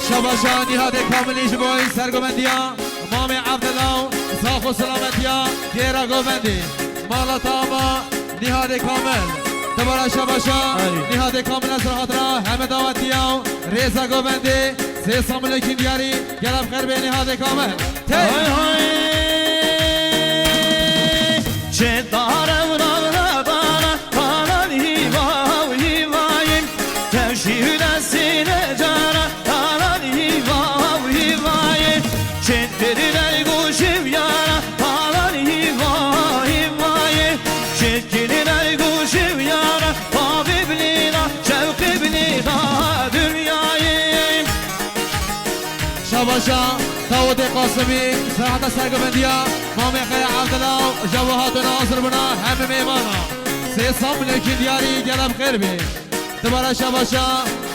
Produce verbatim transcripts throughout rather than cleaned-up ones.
Şabaşa Nîhadê Kamilî ji bo sergovendiya Mamê Evdila û sax û selametiya Gêra Govendê. Mala tama Nîhadê Kamil. Dubara şabaşa Ay. Nîhadê Kamil ez hatira heme dawetiya û rêza govendê. Sê samilekî diyarî gela bi xêr bê Nîhadê Kamil. Tey. Hay hay. Çê dare û navre dare, dare hîva û hîvayê. Tevşî û desîne care, dare hîva û hîvayê. Çê diri der goşê yara, dare hîva hîvayê. Çê diri der goşê yara, bavê bilêra, şewqê bilêra dinyayê. Şabaşa Dawudê Qasimî, serhata sergovendiya Mamê Xeya Evdila û ji bo hatina hazir bûna hemî mêvana. Sê samilekî diyarî gela bi xêr bê. Dubara şabaşa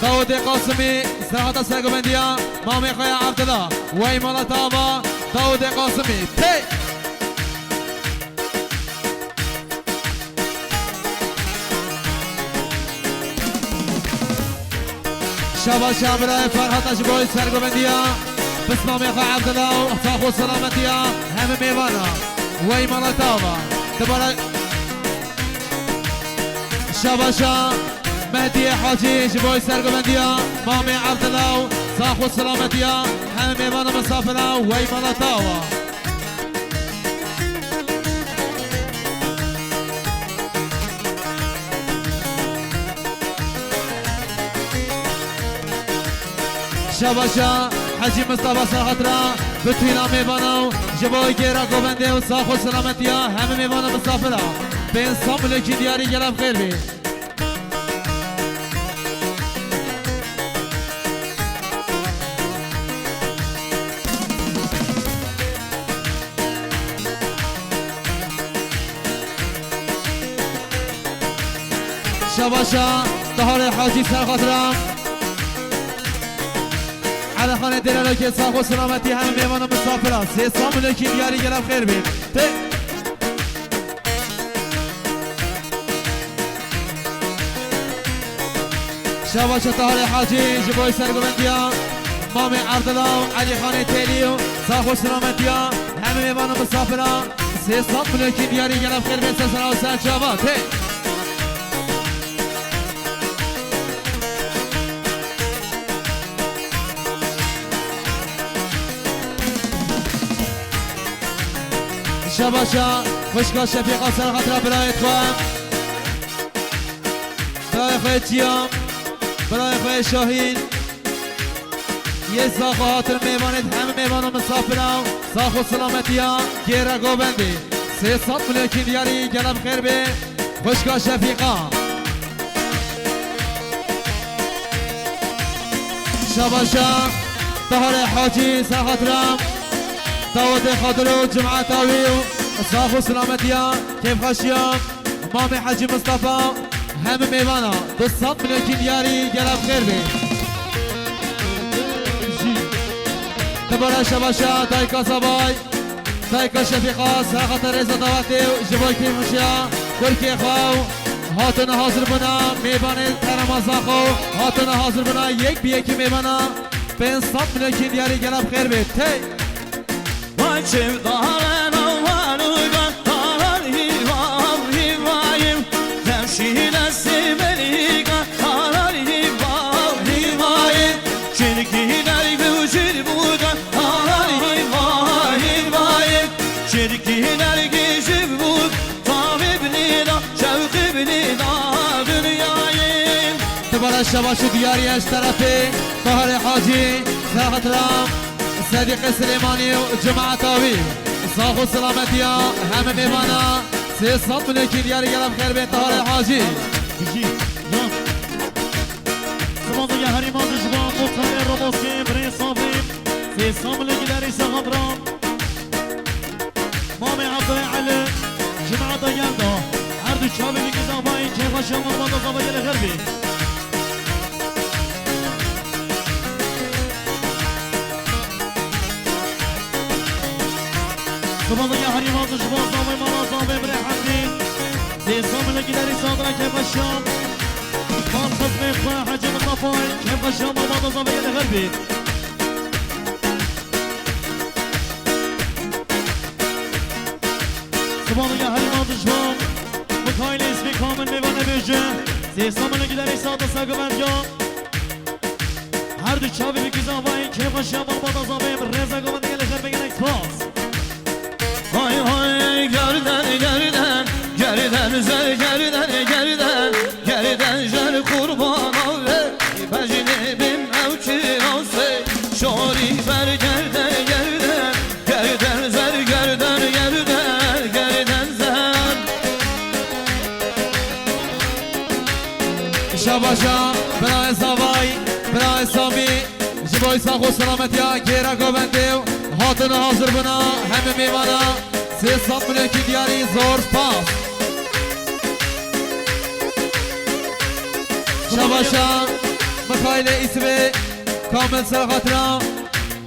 Dawudê Qasimî, serhata sergovendiya Mamê Xeya Evdila. Wey mala tama Dawudê Qasimî. Tey! Şabaşa birayê Ferhata ji bo sergovendiya pismamê xwe Evdila û sax û selametiya hemî mêvana. Wey mala tava. Dubara şabaşa Mehdiyê Hacî ji bo sergovendiya Mamê Evdila û sax û selametiya hemî mêvana misafira wey mala tava. Şabaşa Hecî Mistefa ser xatira bi tîna mêvana û ji bo gêra govendê û sax û selametiya hemî mêvana misafira. Pênc samilekî diyarî gela bi xêr bê. Şabaşa Taharê Hacî ser xatira Elixanê Dêrelokê sax û selametî hemî mêvana misafira. Sê samilekî diyarî gela bi xêr bê. Tê. Şabaşa Taharê Hacî ji bo sergovendiya Mamê Evdila û Elîxanê Têlî û sax û selametiya hemî mêvana misafira. Sê sed milokî diyarî gela bi xêr bê ser sera û ser çava. Tê. Şabaşa xwişka Şefîqa ser xatira birayê xwe. Birayê xwe Çiyam, birayê xwe Şahîn. Yê sax û hatin mêvanê, hemî mêvan û misafira sax û selametiya gêra govendê. Sê sed milokî diyarî gela bi xêr bê. Xwişka Şefîqa. Şabaşa Taharê Hacî ser xatira Dawetê Xadir û cemaeta wî û sax û selametiya kêfxweşiya Mamê Hecî Mistefa hemî mêvana du sed milokî diyarî gela bi xêr bê. Dubare şabaşa dayika Zavay. Dayika Şefîqa, serxeta rêza dawetê û ji bo kêfxweşiya kurkê xwe û hatina hazirbûna mêvanê terema Zaxo, hatina hazirbûna yek bi yekî mêvana pênc sed milokî diyarî gela bi xêr bê. Tey! Vay çev dare nava nuga, darar hîva hîvayim, lewşî destê belîga, darar hîva hîvayim, çirkî derg û çir bûda, Ay vay vay, çirkî dergî ji bû, tavê binêda, şewqê binêda dinyayê. Dubare şabaş û diyarî ez terefê Baharê Hacî, serxetira Sedîqê Silêmanî û cemaeta wî. Sax û selametiya hemî mêvana sê sed milokî diyarî gela bi xêr bê Taharê Hacî. Bijî, ya. Siman ya herî mezin ji bo Muxtarê Roboskê, birê Savê, sê sed milokî derî serxetira. Mamê Evdayê Elî, cemaeta gel da. Her du çavê dikî zavayê kêfa şema mada zava gelê xêr bê. Siman ya herî mezin ji bo zavê mala zavê birê Hemdî. Sê sed milokî derî serxetira kêfa şema. Mal xizmê xwe Hecî Mistefayê, kêfa şema mada zava gelê xêr bê. Balya herîma dijmin, Mikaîl Îsvî Kamil mêvanê bêje, sê samilê giderî sade sergovend ya. Her du çavê bikî zavayê, kêfxweşiya malbata zavayê, bi rêza govendê gelê xêr bigin, spas. Hay hay gerden gerden, gerden zer gerden gerden, gerden jer qurban avê, bejnê bim ew çirasê, şorî ber gerden gerden, gerden zer gerden gerden, gerden zer. Şabaşa, birayê Zavay, birayê Samî, ji bo sax û selametiya gêra govendê û hatina hazir bûna hemî mêvana sê sed milyonkî diyarî zor spas. Şabaşa, Mikaîlê Îsvê, Kamil Serxatira,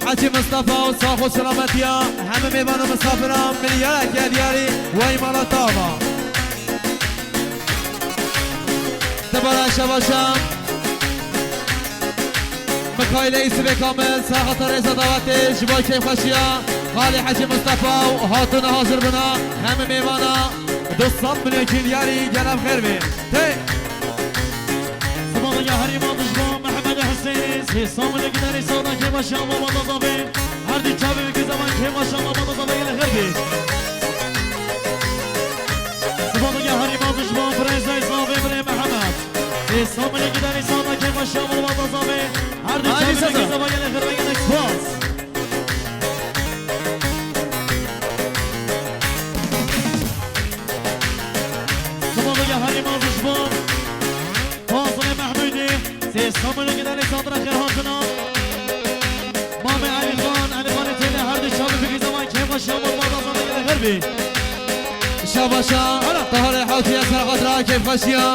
Hecî Mistefa û sax û selametiya hemî mêvan û misafiran milyareke diyarî wey mala tava. Dibara şebaşa Mikaîlê Îsvê Kamil, saxata rêza dawetê ji bo kêfxweşiya xalê Hecî Mistefa û hatina hazir bûna hemî mêvana du sed milyonkî diyarî gelem xêr bê. Tê. Sibahiya herîma dijmin Mehemedê Husênî, sê samilê giderî sade kêfxweşiya malbata zavê. Her du çavê wî kî zavayê, kêfxweşiya malbata zavê gelê xêr bê. Sibahiya herîma dijmin birêzê zavê birê Mehemed. Sê samilê giderî sade kêfxweşiya malbata zavê. Her du çavê wî kî zavayê gelê xêr bê, gelek spas. Sibahiya herîma dijmin Fazilê Mehmûdî, sê samilê giderî sade xêr hatina. Mamê Elîxan, Elîxanê Têlê her du çavê bikî zavayê, kêfxweşiya malbata zavê gelê xêr bê. Şabaşa, Taharê Hewtiye serxatira kêfxweşiya.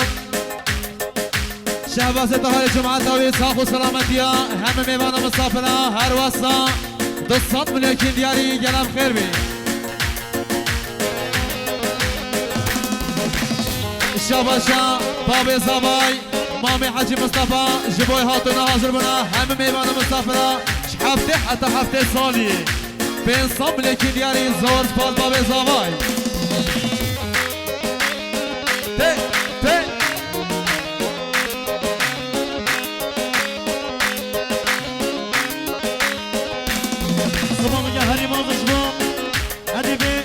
Şehbazê Taharê Cumata wî sax û selametiya hemî mêvana misafira her wesa du sed milyonkî diyarî gelem xêr bê. Şabaşa babê Zavay, mamê Hecî Mistefa ji bo hatina hazir bûna hemî mêvana misafira ji heftê heta heftê salî. Pênc sed milyonkî diyarî zor spas babê Zavay. Tê, tê. Sibahiya herîma dijmin Edîbê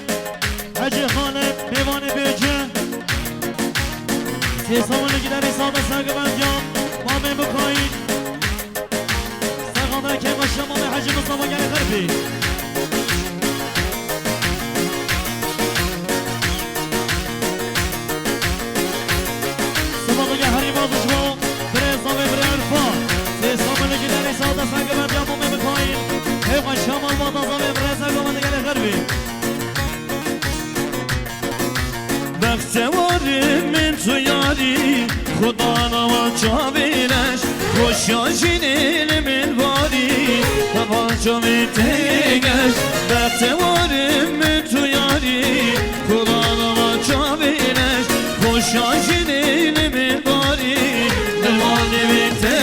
Hecî Xalid mêvanê bêje. Sê samilê giderî sade sergovend ya Mamê Mikaîl. Serxatira kêfxweşiya Mamê Hecî Mistefa gelê xêr bê. Sibahiya herîma dijmin birê Zavê birê Irfan. Sê samilê giderî sade sergovend ya Mamê Mikaîl. Kêfxweşiya malbata zavê birê sergovend gelê xêr bê. Bextewar im min tu yarî, Xuda nawa çavê leş, xweşiya jinê li min barî, heval çavê te geş. Bextewar im min tu yarî, Xuda nawa çavê leş, xweşiya jinê li min barî, heval çavê te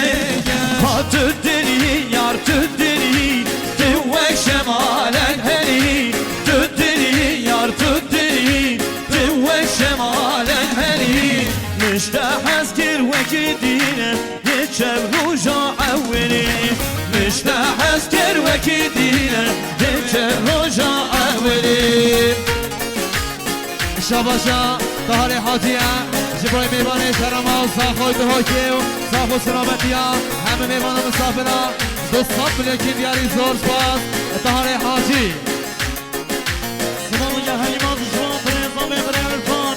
geş. Ha tu dirî, yar tu dirî, tu wek şemalek herî, tu dirî, yar tu dirî, tu wek şemalek herî. Min ji te hez kir wekî dîne, yê çev roja ewilî. Min ji te hez kir wekî dîne, yê çev roja ewilî. Şabaşa Taharê Hacî ye, ji bo mêvanê şerema û saxoy Dihokê û sax û selametiya hemî mêvana misafira, du sed milyonkî diyarî zor spas Taharê Hacî. Sibahiya herîma dijmin birê Zavê birê Irfan.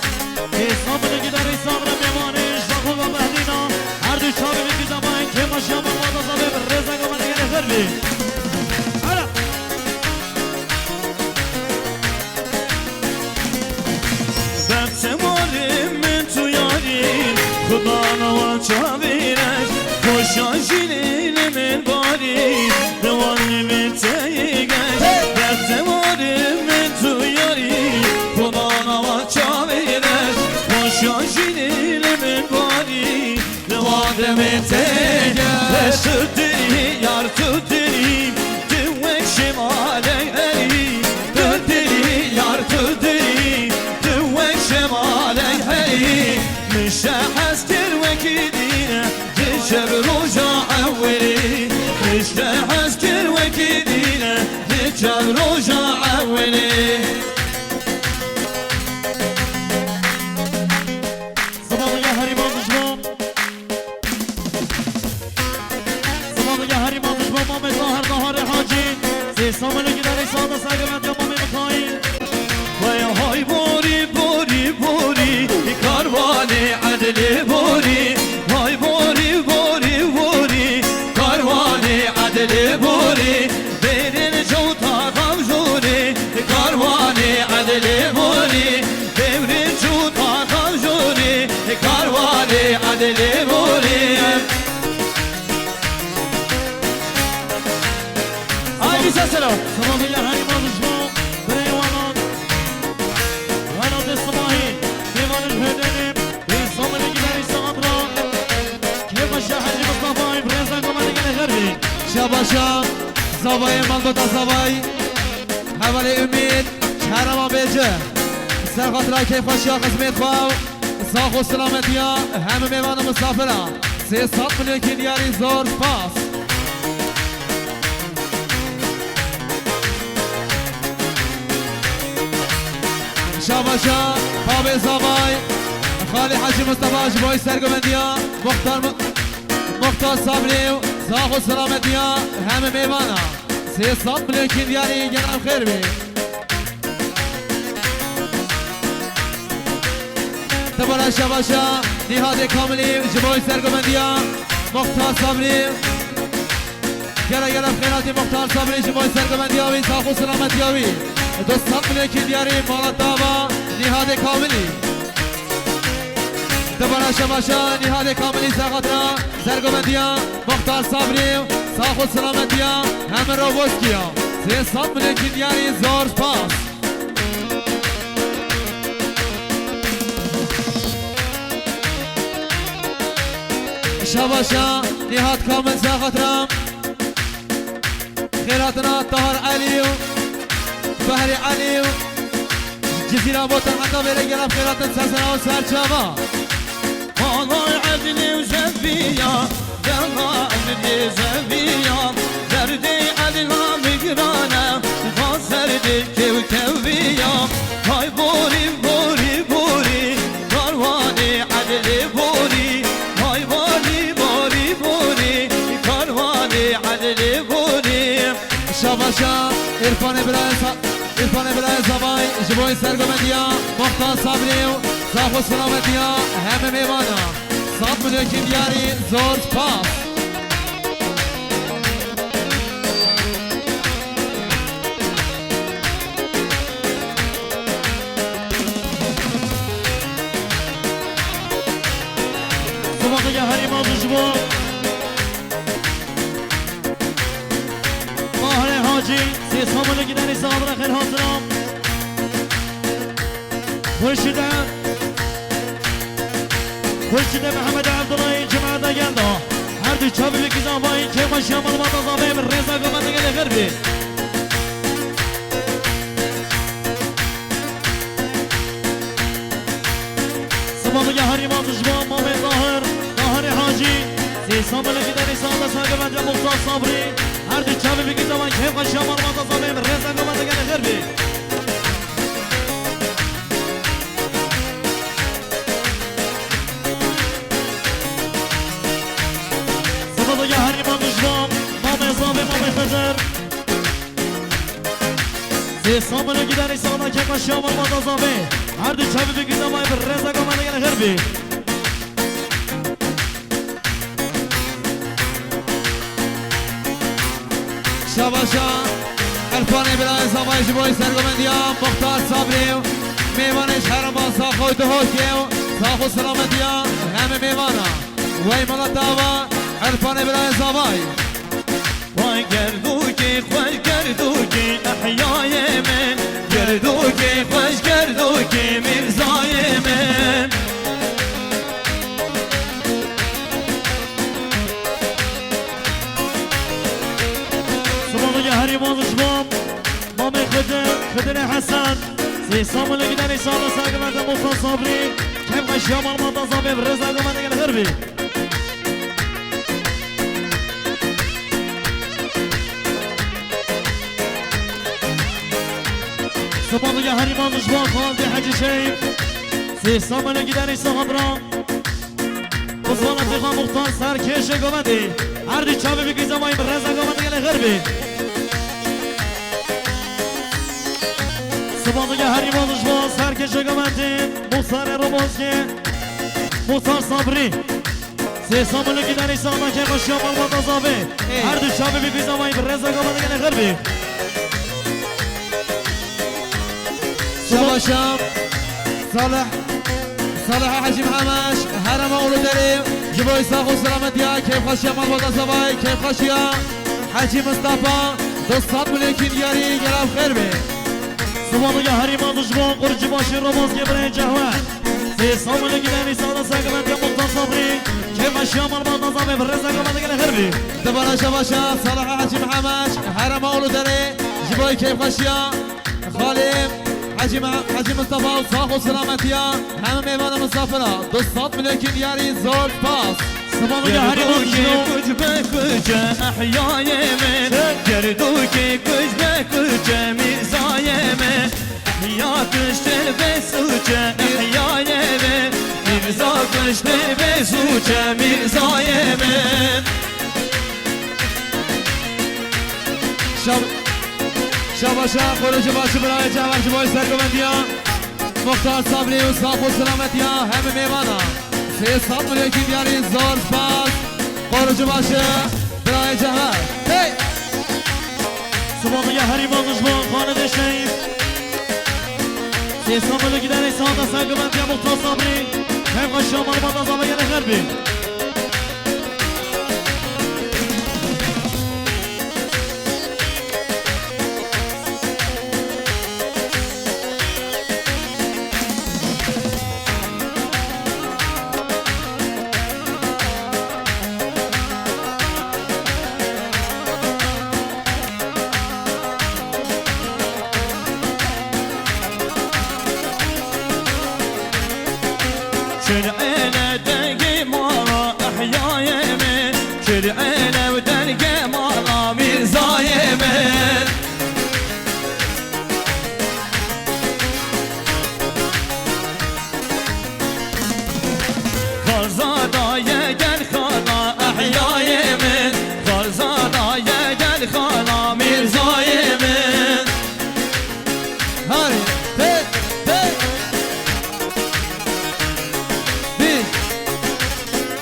Hêsa binekî derê sağ re mêvanê ji Daxoga Behdîna. Her du çavê wî dîza bayên kêma şiya malbata Zavê bi rêza govendê gelê xêr bê. Hele. Bextewarê min tu yarî, Xuda nawa çavê reş, xweşa jinê li min barî, dewan li min teyê geş. Bextewarê min tu yarî, Xuda nawa çavê reş, xweşa jinê li min barî, dewan li min teyê geş. Tu dirî yar tu dirî, tu wek şemalek erî, tu dirî yar tu dirî, Hişte hez kir wekî dîne, di şev roja ewilî. Hişte hez kir wekî dîne, di şev roja ewilî. Zimanê herî mezin ji bo. Zimanê herî mezin ji bo Mamê Tahir Taharê Hacî. Sê Samuelê gidarê sade sergevend ya Mamê Mikaîl. Vay hay borî, borî, borî, karwanê edlê borî. Vay borî, borî, borî, karwanê edlê borî. Bêrên cewta xamjûrê, karwanê edlê borî. Bêrên cewta xamjûrê, karwanê edlê borî. Ay, bize selam. Selamu ya herî mezin ji bo birê wanan. Welatê Sibahî, mêvanê ji Hêdênê, ê Samuelê gidarê saat ra. Kêfa şahecî Mistafayê, bi rêza goma digelê xêr bî. Şabaşa, zavayê malbata zavay. Hevalê Umîd, çarama bêje. Ser xatira kêfa şiya xizmêt xwe. Sax û selametiya hemî mêvan û misafira. Sê sed milyon kîlyarî zor spas. Şabaşa, Pavê Zavay, Xalî Hacî Mustafa ji bo sergovendiya, Muxtar, Muxtar Sabrî û sax û selametiya hemî mêvana. Sê sed milyon kîlyarî gel ev xêr bê. Tebara şabaşa Nîhadê Kamilî ji bo sergovendiya Muxtar Sabrî. Gele gele xêratî Muxtar Sabrî ji bo sergovendiya wî, sax û selametiya wî. Du sed milyon kîlyarî mala dava Nîhadê Kamilî. Tebara şabaşa Nîhadê Kamilî ser xatira sergovendiya Muxtar Sabrî, sax û selametiya hemî Roboskiya. Sê sed milyon kîlyarî zor spas. Şabaşa Nîhad Kamil ser xatira xêratina Tahar Elî û Behrê Elî û Cizîra Botan heta vêrê gel ev xêratin ser sera û ser çava. Alay edlê û zeviya, dema edlê zeviya, derdê edla min giran e, va serdê kew keviya. Hay borî, borî, borî, karwanê edlê borî. Hay borî, borî, borî, karwanê edlê borî. Şabaşa Îrfanê Birayê Sa-, Îrfanê Birayê Zavay ji bo sergovendiya Muxtar Sabrî û sax û selametiya hemî mêvana. Sed milyon kîlyarî zor spas. Sibateke herî mezin ji bo Mahirê Hacî, sê Samuelê gidanî saxabira xêr hatina. Xurşîde, Xurşîde Mehemedê Evdulayî cimada gelda. Her du çavê wî kî zavayî kêfa şiya malbata zavê min rêza gavendê gelê xêr bî. Sibateke herî mezin ji bo Mamê Tahir, Tahirê Hacî, sê Samuelê gidanî saxabira sergovendiya Muxtar Sabrî. Her du çavê wî kî zavayî kêfa şiya malbata zavê min rêza gavendê gelê xêr bî. Sibateke herî mezin ji bo Mamê Zavê, Mamê Xizir. Sê Samuelê gidanî saxabira kêfa şiya malbata zavê. Her du çavê wî kî zavayî bi rêza gavendê gelê xêr bî. Şabaşa Îrfanê Birayê Zavay ji bo sergovendiya Muxtar Sabrî û mêvanê şehra Saxo Duhokê û sax û selametiya hemî mêvana. Wey mala dava Îrfanê Birayê Zavay. Xweş gerdûkê, xweş gerdûkê ehyayê min. Gerdûkê, xweş gerdûkê mîrzayê min. Sibateke herî mezin ji bo Mamê Xidir, Xidirê Hesen. Sê Samuelê gidanê sağda saygılarda Muhtar Sabri. Kevxeşiya malbata Zafê bi rêza gavane gel xêr bî. Sipadoya herî mezin ji bo Xalidê Hecî Şerîf. Sê Samuelê gidanê sağda. Osman Efexa Muxtar serkêşê govendê. Her du çavê bikî zemayî bi rêza govendê gelê xêr bî. Sipadoya herî mezin ji bo serkêşê govendê. Muxtarê Roboskê. Muxtar Sabrî. Sê Samuelê gidanê sağda kevxeşiya malbata Zafê. Ê. Her du çavê bikî zemayî bi rêza govendê gelê xêr bî. Şabaşa Salih, Salih Hecî Mihemeş, herema Uluderê, ji bo sax û selametiya, kêfxweşiya malbata Zavayê, kêfxweşiya Hecî Mistefa, du sed milyonkî diyarî, gelav xêr be. Sipadoya herî mezin ji bo Qurcîbaşê Roboskê birayê Cehwer. Sê Samuelê gidanê sağda saygılarda Muhtar Sabrî. Kêfxweşiya malbata Zavê bi rêza govendê gelê xêr bî. Dubare şabaşa Salih Hecî Mihemeş, herema Uluderê, ji bo kêfxweşiya Xalê Hecî Me-, Hecî Mistefa û sax û selametiya hemî mêvana misafira. Du sed milyonkî diyarî zor spas. Sipadoya herî mezin ji bo Gerdûkê kuç be kuçe ehyayê min. Çek. Gerdûkê kuç be kuçe mîrzayê min. Ehya kuştir be sûçe ehyayê min. Mîrza kuştir be sûçe mîrzayê min. Şab-, şabaşa, qoroci başi birayê Cevher ji bo sergovendiya Muxtar Sabrî û sax û selametiya hemî mêvana. Sê sed milyonkî diyarî zor spas. Qoroci başi birayê Cevher. Hey! Sipadoya herî mezin ji bo Xalidê Şerîf. Sê Samuelê gidanê sağda saygılarda Muhtar Sabrî. Kevxweşiya malbata Zavê gelê xêr bî. Çil ele dengê mala ehyayê min, çil ele û dengê mala mîrzayê min. Xalzadaye gel xala ehyayê min, Xalzadaye gel xala mîrzayê min. Harî, hey, hey. Bî.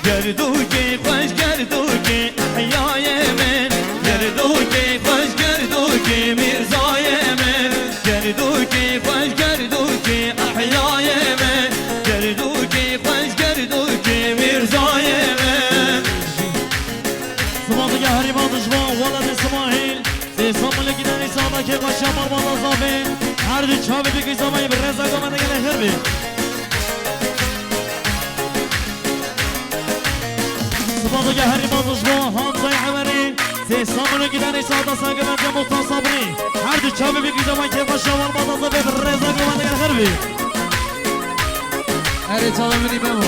Gerdûkê xweş, gerdûkê ehyayê min. Gerdûkê xweş, gerdûkê mîrzayê min. Gerdûkê xweş, gerdûkê ehyayê min. Gerdûkê xweş, gerdûkê mîrzayê min. Sipadoya herî mezin ji bo welatê Simahîl. Sê Samuelê gidanê sağda kevxweşiya malbata Zavê. Her du çavê bikî zemayî bi rêza govendê gelê xêr bî. Sipadoya herî mezin ji bo Hamzayê Emerî. Sê Samuelê gidanê sağda saygılarda Muxtar Sabrî. Her du çavê bikî zemayî kevxweşiya malbata Zavê bi rêza govendê gelê xêr bî. Erê çavê min î bemo.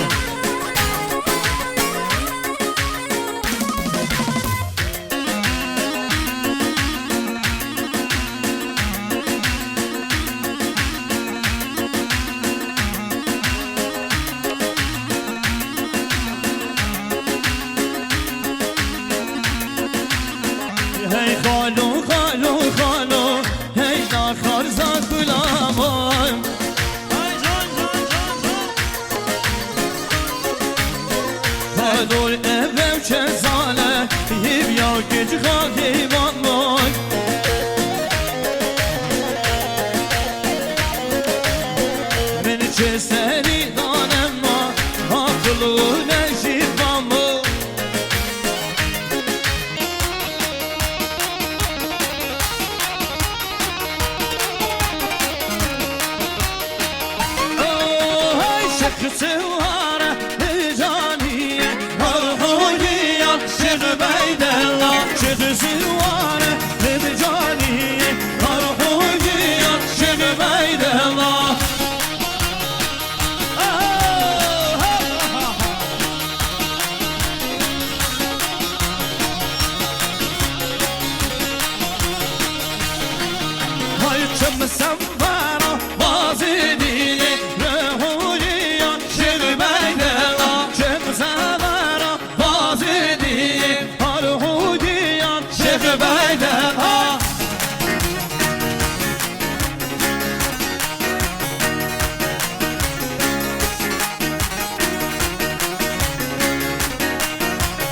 Hey xalo, xalo, xalo, hey da xarza xulamo. Xalo ev ew çezale, hîv ya kic xahî van moy. Min çi serî danem ma, aqil û nejî van moy. Hey şexsiware hicaniye, ahoyiya şex beydela. Şexsiware hicaniye.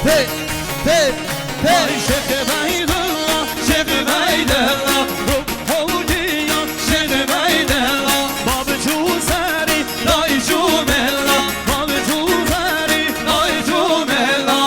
Hey, hey, hey. Ay Şêx Beydillah, Şêx Beydillah, Rûp Hewdiya Şêx Beydillah, Bab çû serî, dayî çû mela, Bab çû serî, dayî çû mela.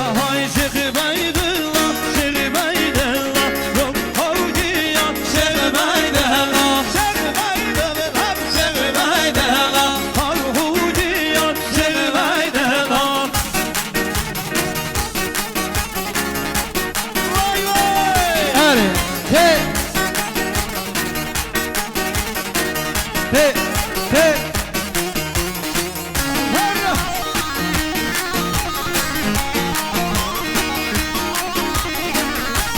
Ahay Şêx Beydillah, Şêx Beydillah, Rûp Hewdiya Şêx Beydillah, Şêx Beydillah, Şêx Beydillah, Hewdiya Şêx Beydillah. Vay vay! Erê, hey! Hey, hey!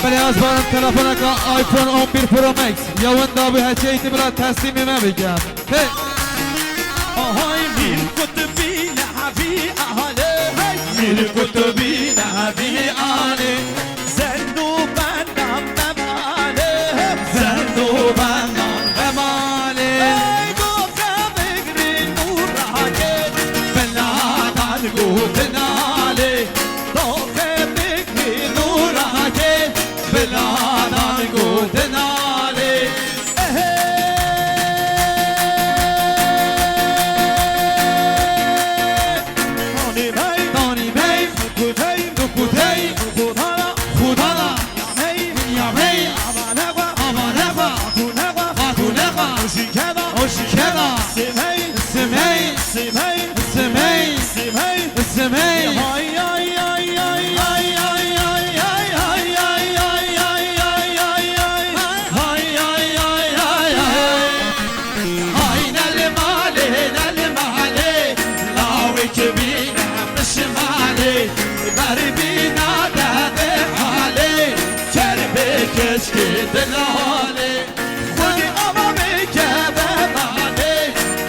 Belê, ez barim telefoneka iPhone on bir Pro Max. Ya winda bû, heçê îtî bila teslîmê me bike. Hey! Ahay Mîr Kutbî Nehevî Alê, hey! Mîr Kutbî Nehevî Alê. Zend û bendan me malê, zend û bendan me malê. Ey doxê bigrî nûra kê, biladan gotin alê. Doxê bigrî nûra kê, biladan gotin alê. Ehê! Tanî mey, tanî mey, kutey, kutey, xudana, xudana, ya mey, ya mey, amane xwe, amane xwe, xatune xwe, xatune xwe, o şikeda, o şikeda, simey, simey, simey, simey, simey, simey. Ay, ay, ay, ay, ay. Hay, hay, hay, hay, hay, hay, hay, hay, hay, hay, hay. Hay, ne li malê, ne li malê, lawê kibîne pişimalê, berbîna devê halê, kerbê keşkê dilalê. Xwedî ava bike be malê,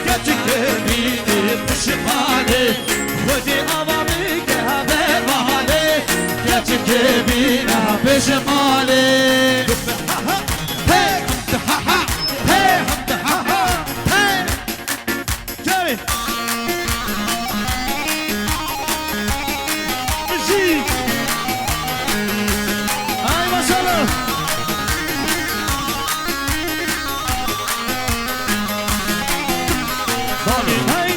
keçikê bînî pişimalê. Xwedî ava bike be malê, keçikê bîna pişimalê. Hey, hey, hey, hey. Kerê. Jî. Ay maşallah. Hey, hey,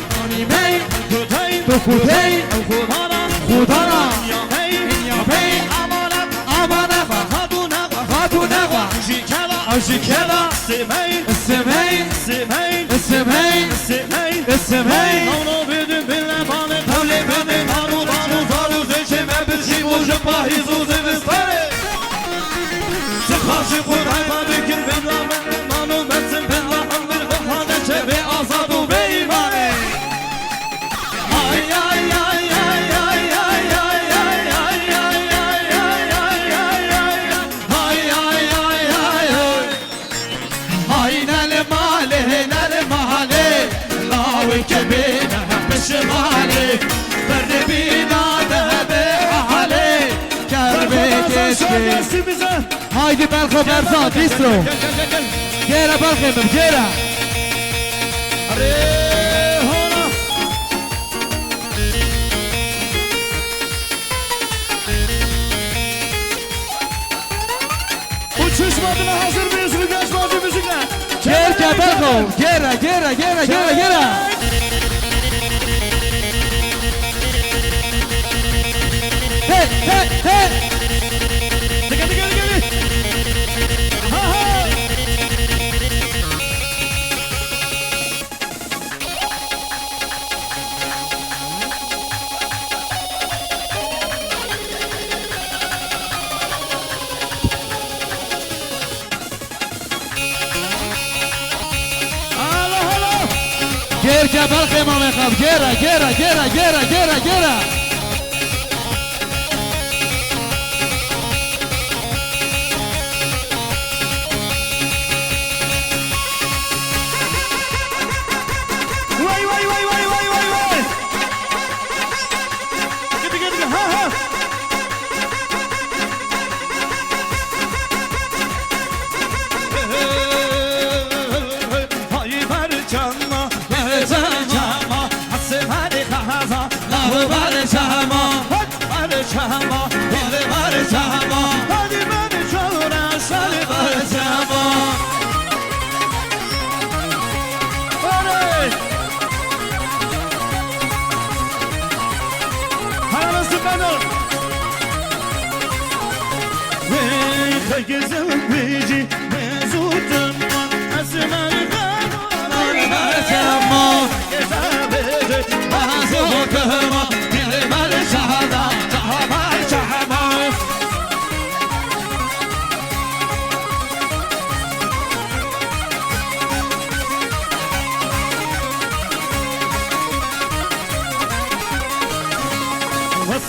hey, tu hey, tu hey, ew xudana, xudana, ya hey, ya hey, amana, amana, xatuna, xatuna, jî kela, jî kela, simey, simey, simey, simey, simey, simey. Nano bidin bile mane, tavle bidin, nanu, nanu, zaru, zeçe, me, bizî, bu, ji, pahizu, zivistarê. Sixar ji Xwedayê me bikir, bila min nano, mesin, bila min bir, bila neçe, bê azad û bê îmanê. Ay, ay, ay. Hay, hay, hay, hay, hay, hay, hay, hay. Hay, ne li malê, ne li malê, lawê kebîne pişimalê, berdê bîna de be ehalê, kerbê keşkê. Haydi Belxo Berza, distro. Gel, gel, gel, gel, gel. Gêre Belxê min, gêre. Arê, hona. Uçuş moduna hazır mıyız? Rüzgar bazı müzikle. Gêr ke Belxo, gêre, gêre, gêre, gêre, gêre. Hey, hey, hey. Dikkat, dikkat, dikkat. Ha, ha. Gêr ke Belxê mamê xev. Gêre, gêre, gêre, gêre, gêre, gêre. Barê çehema, barê çehema, barê, barê çehema. Hadi barê çora, salê barê çehema. Barê. Helal olsun, Bedo. Wey, xelkê zewicî.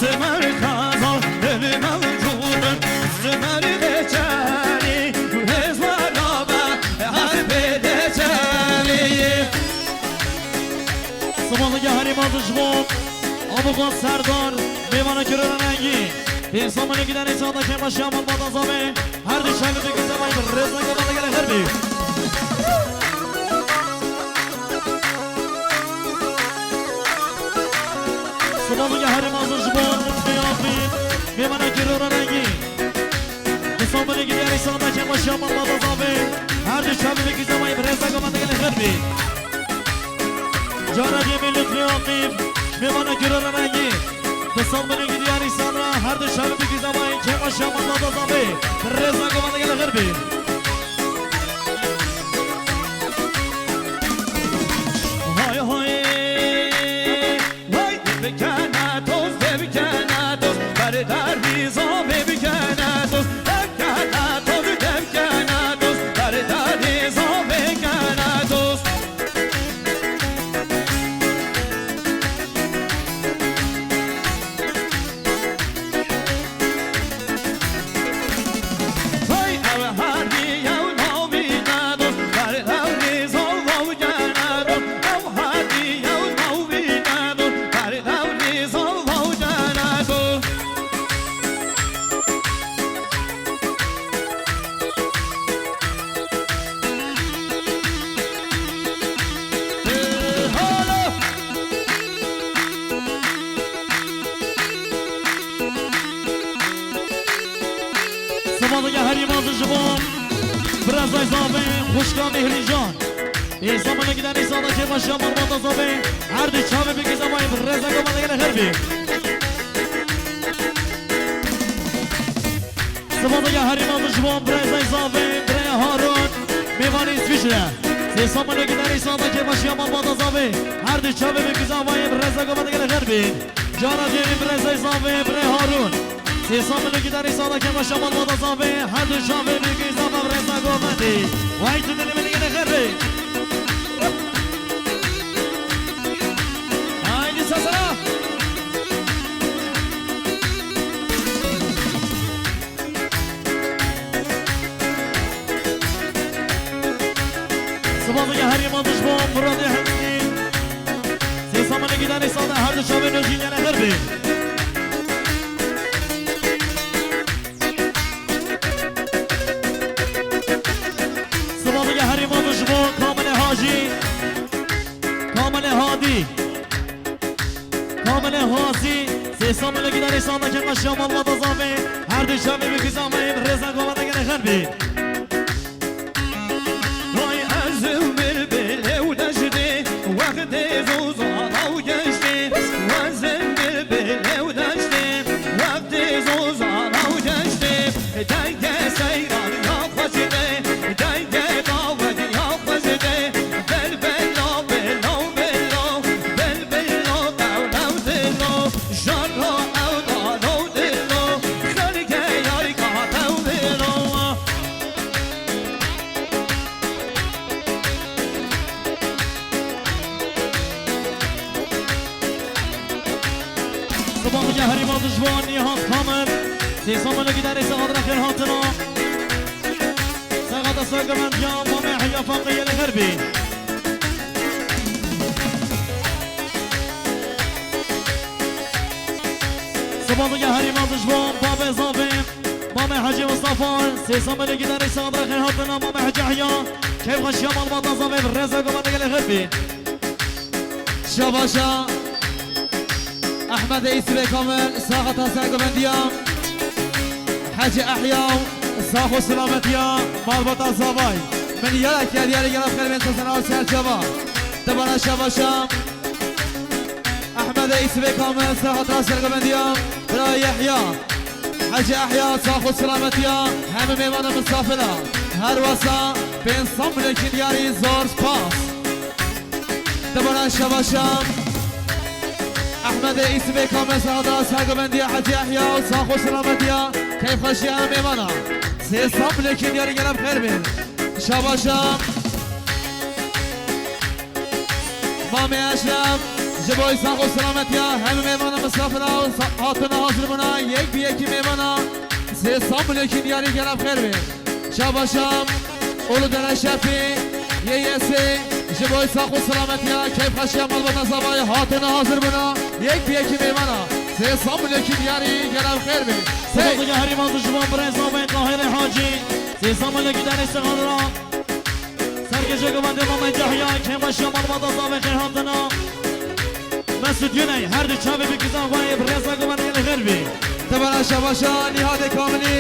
Simer kaza, ölü mevcudun, simer geçeni, hezmana be, hasbe geçeni. Simaneke herî mezin ji bo Abuka Serdar, mêvana kirana rengî. Pênc sed milê gidanê sanda kêmaşiya malbata zavê. Her du çavê bikî zavayî bi rêzna gavana gelê xêr bî. Simaneke herî mezin ji bo Lutfî Aqîb, mêvana kirana rengî. Pênc sed milê gidanê sanda kêmaşiya malbata zavê. Her du çavê bikî zavayî bi rêzna gavana gelê xêr bî. Cara dêmê Lutfî Aqîb, mêvana kirana rengî. Pênc sed milê gidanê sanda, her du çavê bikî zavayî, kêmaşiya malbata zavê. Bi rêzna gavana gelê xêr bî. Hay hay. Vay, bikene toz, bikene toz, berdar nizam bikene toz, bikene toz, bikene toz, berdar nizam bikene toz. Simaneke herî mezin ji bo birêzay zavê xwişka Mîhrîcan. Pênc sed milê gidanê sanda kêmaşiya malbata zavê. Her du çavê bikî zavayî bi rêzna gavana gelê xêr bî. Simaneke herî mezin ji bo birêzay zavê, birê Harun, mêvanê Îsvîçre. Sê sed milê gidanê sanda kêmaşiya malbata zavê. Her du çavê bikî zavayî bi rêzna gavana gelê xêr bî. Cara dêrî birêzay zavê, birê Harun. Sê sed milê gidanê sanda kêmaşiya malbata zavê. Her du çavê bikî zava bi rêzna gavana gelê. Vay tu dilê min gelê xêr bî. Haydi sesene. Simaneke herî mezin ji bo Muradê Hemzî. Sê sed milê gidanê sanda, her du çavê nojîn gelê xêr bî. Simaneke herî mezin ji bo Kamilê Hacî. Kamilê Hadî. Kamilê Hazî, sê sed milê gidanê sanda kêmaşiya malbata zavê, her du çavê bikî zavayî bi rêzna gavana gelê xêr bî. Vay ez û bilbilê û deştê, wextê zozana û geştê, wezin bilbilê û deştê, wextê zozana û geştê, dengê seyran ya xweştê, dengê dawet ya xweştê, bilbilo, bilo, bilo, bilbilo, qewlo, dilo, jaro, ewdano, dilo, xelkê yayka tewdilo. Simaneke herî mezin ji bo Nîhat Kamil. Sê sed milê gidanê sanda xêr hatina. Saxata saxemendiya Mamê Heya Faqiyê li xêr bî. Simaneke herî mezin ji bo Babê Zavê. Mamê Hecî Mistefa, sê sed milê gidanê sanda xêr hatina, Mamê Hecî Ehya, kêfxweşiya malbata zavê bi rêza gavana gelê xêr bî. Şabaşa. Ehmedê Îsibê Kamil, saxeta sergovendiya Hecî Ehya, sax û selametiya malbata Zavay. Min yelek ya diyarî gela xêr bên sezena û serçava. Dibana şebaşa Ehmedê Îsibê Kamil, saxeta sergovendiya Bira Yehya. Hecî Ehya, sax û selametiya hemî mêvana misafira. Her wesa pênc sed milekî diyarî zor spas. Dibana şebaşa Ehmedê Îsibê Kamil, saxeta sergovendiya Hecî Ehya û sax û selametiya keyfxweşiya em mêvana. Sê sed milekî diyarî gela bi xêr bên. Şebaşa Mamê Eşref, ji bo sax û selametiya hemî mêvana misafira û sa-, hatina hazir bûna, yek bi yekî mêvana. Sê sed milekî diyarî gela bi xêr bên. Şebaşa Ulu Dere Şefî, Y Y S, ji bo sax û selametiya keyfxweşiya malbata Zavayê hatine hazir bûna. Yek bi yekî mêvana. Sê sed milekî diyarî gela bi xêr bên. Sê- Sê- Sê- Herî mezin ji bo birêz Zavayê Tahirê Hacî. Sê sed milekî diyarî sexadra. Sergê govendê Mame Cahya, keyfxweşiya malbata Zavê xêr hatina. Mesut Güney, her du çavê bikîza xwe yê bi rêza govendê gelê xêr bî. Tebera şebaşa Nîhadê Kamilî,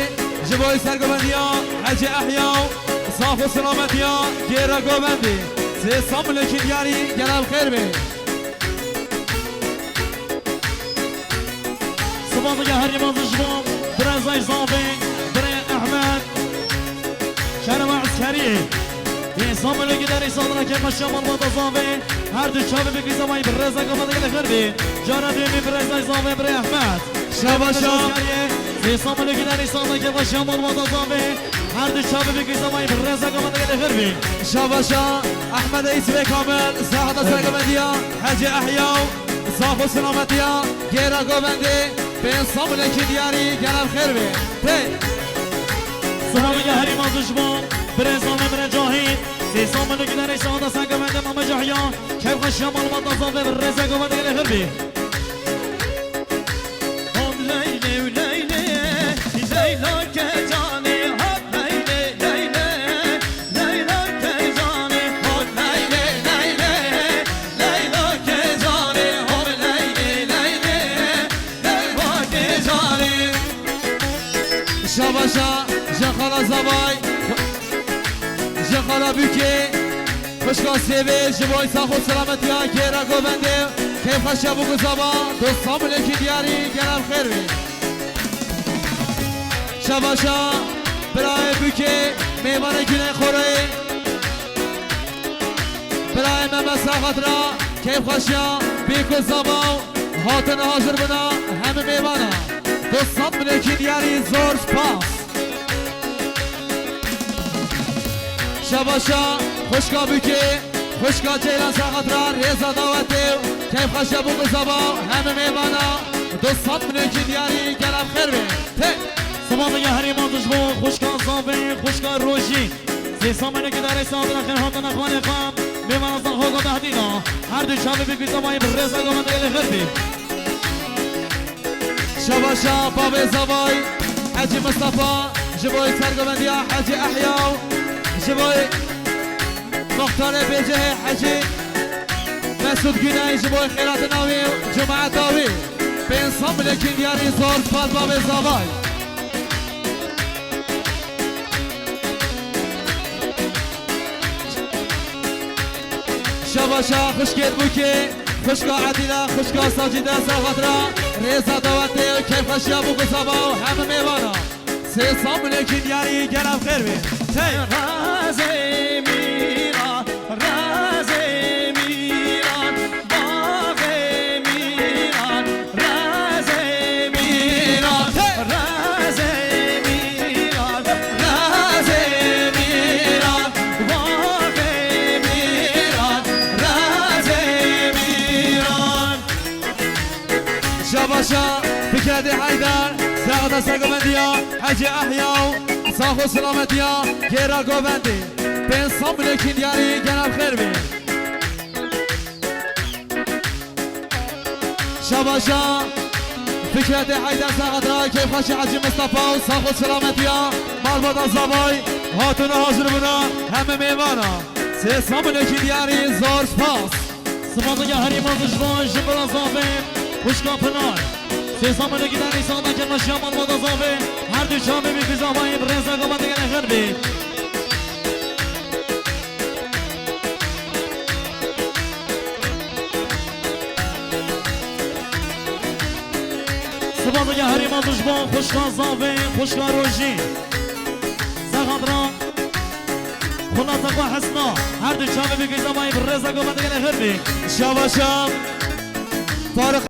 ji bo sergovendiya Hecî Ehya û sax û selametiya gêra govendê. Sê sed milekî diyarî gela bi xêr bên. Spas dike herî mezin ji bo birêzay Zavê, birê Ehmed Kerema Eskerî. Yê Samuelê giderî sandina kêfxweşiya malbata Zavê. Her du çavê bikî Zavayî bi rêza govendê gelê xêr bî. Cara duyemî birêzay Zavê, birê Ehmed. Şebaşa. Eskerî. Yê Samuelê giderî sandina kêfxweşiya malbata Zavê. Her du çavê bikî Zavayî bi rêza govendê gelê xêr bî. Şebaşa Ehmedê Îsvê Kamil, saxeta sergovendiya Hecî Ehya û sax û selametiya gêra govendê pênc Samuelekî diyarî gela bi xêr bê. Tê. Samuelekî herî mezin ji bo birê Zavê, birê Cahît. Sê Samuelekî derê saxeta sergovendê Mame Cahya. Keyfxweşiya malbata Zavê bi rêza govendê gelê xêr bî. Hop leylê û leylê, Leyla ke canê, hop leylê, leylê, Leyla ke canê, hop leylê, leylê, Leyla ke canê, hop leylê, leylê, Leyla ke canê. Şabaşa, ji xala Zavay, ji xala Bûkê. Xwişka Sêvê ji bo sax û selametiya gêra govendê, keyfxweşiya bû ku zava, dost Samuelekî diyarî gela bi xêr bê. Şebaşa birayê Bûkê, mêvanê Guney Xorayê, birayê Mehmet Saxat ra keyfxweşiya bî ku zava û hatin hazir bina hemî mêvana. Dost Samuelekî diyarî zor spas. Şebaşa xwişka Bûkê, xwişka Ceylan saxet ra rêza dawetê û keyfxweşiya bû ku zava û hemî mêvana. Dost Samuelekî diyarî gela bi xêr bê. Tê. Spas dike herî mezin ji bo xwişka Zavê, xwişka Rojî. Sê Samuelekî derê saxet ra xêr hatina xanê xwe. Mêvana Zaxo Gobehdîna. Her du çavê bikî Zavayî bi rêza govendê gelê xêr bî. Şebaşa bavê Zavay, Hecî Mistefa, ji bo sergovendiya Hecî Ehya û ji bo muxtarê bêcehê Hecî Mesûd Guney, ji bo xêratina wî û cemaeta wî. Pênc Samuelekî diyarî zor spas bavê Zavay. Şebaşa xwişkê Bûkê, xwişka Edîla, xwişka Sacîde ser xatira rêza dawetê û keyfxweşiya bû ku zava û hemî mêvana. Sê Samuelekî diyarî gela bi xêr bê. Tey. Razê mîran, razê mîran, baxê mîran, razê mîran, razê mîran, razê mîran, baxê mîran, razê mîran. Şebaşa Fikretê Heyder, saxeta sergovendiya Hecî Ehya û sax û selametiya gêra govendê. Pênc Samuelekî diyarî gela bi xêr bê. Şebaşa Fikretê Heyder saxet ra keyfxweşî Hecî Mistefa û sax û selametiya malbata Zavay hatine hazir bûna hemî mêvana. Sê Samuelekî diyarî zor spas. Spas dike herî mezin ji bo ji bira Zavê. Xwişka Pinar. Sê samanekî danî sağda kermeşiya malbata zafê. Her du çavê wî ku zavayê bi rêza gava digere xêr bê. Sibaseke herî mezin ji bo xwişka zafê, xwişka Rojî. Sexadra. Xulasa xwe hesna. Her du çavê wî ku zavayê bi rêza gava digere xêr bê. Şabaşa. Faruk.